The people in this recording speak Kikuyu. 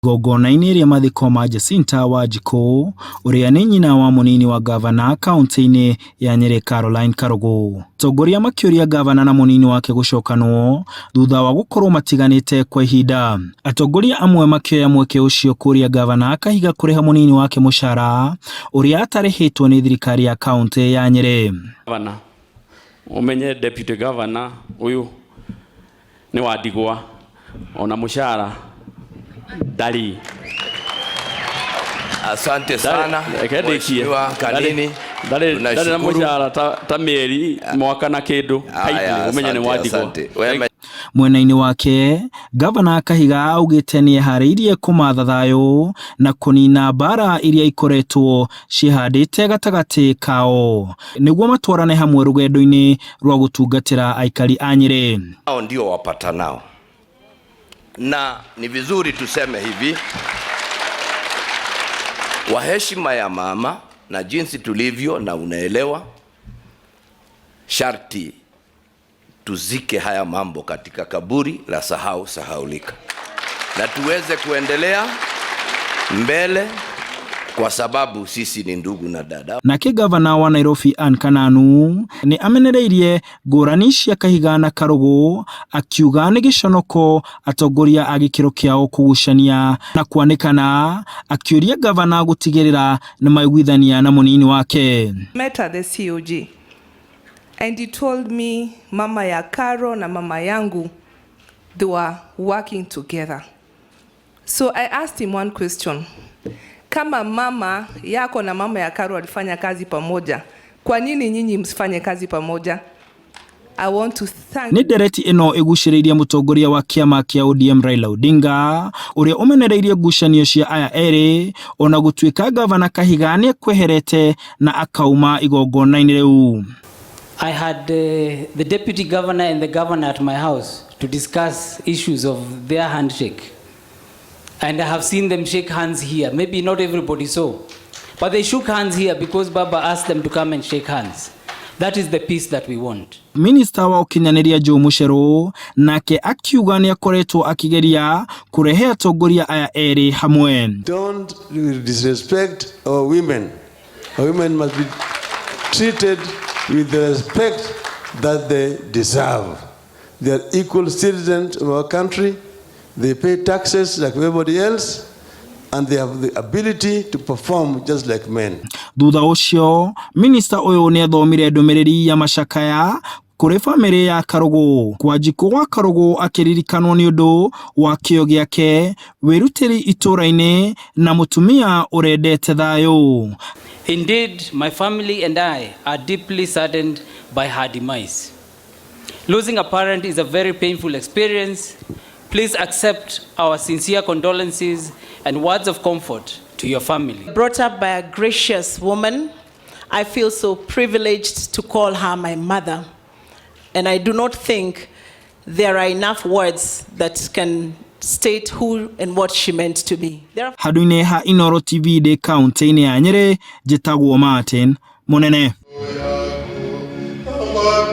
Igongona-inĩ rĩa mathiko ma Jacinta Wanjiku ũrĩa nĩ nyina wa mũnini wa ngavana kaunti-inĩ ya Nyeri Caroline Karugu. Atongoria makĩũria ngavana na mũnini wake gũcokanwo thutha wa gũkorwo matiganĩte kwa ihinda. Atongoria amwe makĩoya mweke ũcio kũria ngavana Kahiga kũrĩha mũnini wake mũcara ũrĩa atarĩhĩtwo nĩ thirikari ya kaunti ya Nyeri. Governor, umenye deputy governor uyu ni wa ndigwa ona mushara ndari. Asante sana Reke ndĩkie. Mheshimiwa Kanini. Ndarĩ na Tunashukuru. mũcara ta mĩeri mwaka na kĩndũ. Haya, Umenye nĩ asante, wa ndigwa. asante. Wewe Mwena-inĩ wake, Gavana Kahiga augĩte nĩ eharĩirie kũmatha thayũ na kũnina mbara iria ikoretwo ciĩhandĩte gatagatĩ kao nĩguo matwarane hamwe rũgendo-inĩ rwa gũtungatĩra aikari a Nyĩrĩ. Hao ndio wapatanao, na ni vizuri tuseme hivi, kwa heshima ya mama na jinsi tulivyo, na unaelewa, sharti tuzike haya mambo katika kaburi la sahau sahaulika, na tuweze kuendelea mbele, kwa sababu sisi ni ndugu na dada. Nake gavana wa Nairobi Anne Kananu nĩ amenereirie ngũrani cia Kahiga na Karugu akiuga nĩ gĩconoko atongoria a gĩkĩro kĩao kũgucania na kwanĩkana, akĩũria gavana gũtigĩrĩra nĩ maiguithania na mũnini wake. Met at the COG and he told me mama ya Caro na mama yangu, they were working together. So I asked him one question. Kama mama yako na mama ya Caro walifanya kazi pamoja, kwa nini nyinyi msifanye kazi pamoja? I want to thank Nĩ ndereti ĩno ĩgucĩrĩirie mũtongoria wa kĩama kĩa ODM Raila Odinga ũrĩa ũmenereirie ngucanio cia aya erĩ ona gũtuĩka gavana Kahiga nĩ ekweherete na akauma igongona-inĩ rĩu. I had the deputy governor and the governor at my house to discuss issues of their handshake. And I have seen them shake hands here. Maybe not everybody saw. But they shook hands here because Baba asked them to come and shake hands. That is the peace that we want. Minista wa ũkinyanĩria Joe Mucheru nake akiuga nĩ akoretwo akĩgeria kũrehe atongoria aya erĩ hamwe. Don't disrespect our women. Our women must be treated with the respect that they deserve. They are equal citizens of our country. They pay taxes like everybody else, and they have the ability to perform just like men. Thutha ũcio minista ũyũ nĩ athomire ndũmĩrĩri ya macakaya kũrĩ bamĩrĩ ya Karugu. Kwanjikũ wa Karugu akĩririkanwo nĩ ũndũ wa kĩo gĩake, wĩrutĩri itũũra-inĩ na mũtumia ũrendete thayũ. Indeed, my family and I are deeply saddened by her demise. Losing a parent is a very painful experience. Please accept our sincere condolences and words of comfort to your family. Brought up by a gracious woman, I feel so privileged to call her my mother. And I do not think there are enough words that can state who and what she meant to me. There are Handũ-inĩ ha Inooro TV ndĩ kaunti-inĩ ya Nyĩrĩ, njĩtagwo Martin Mũnene.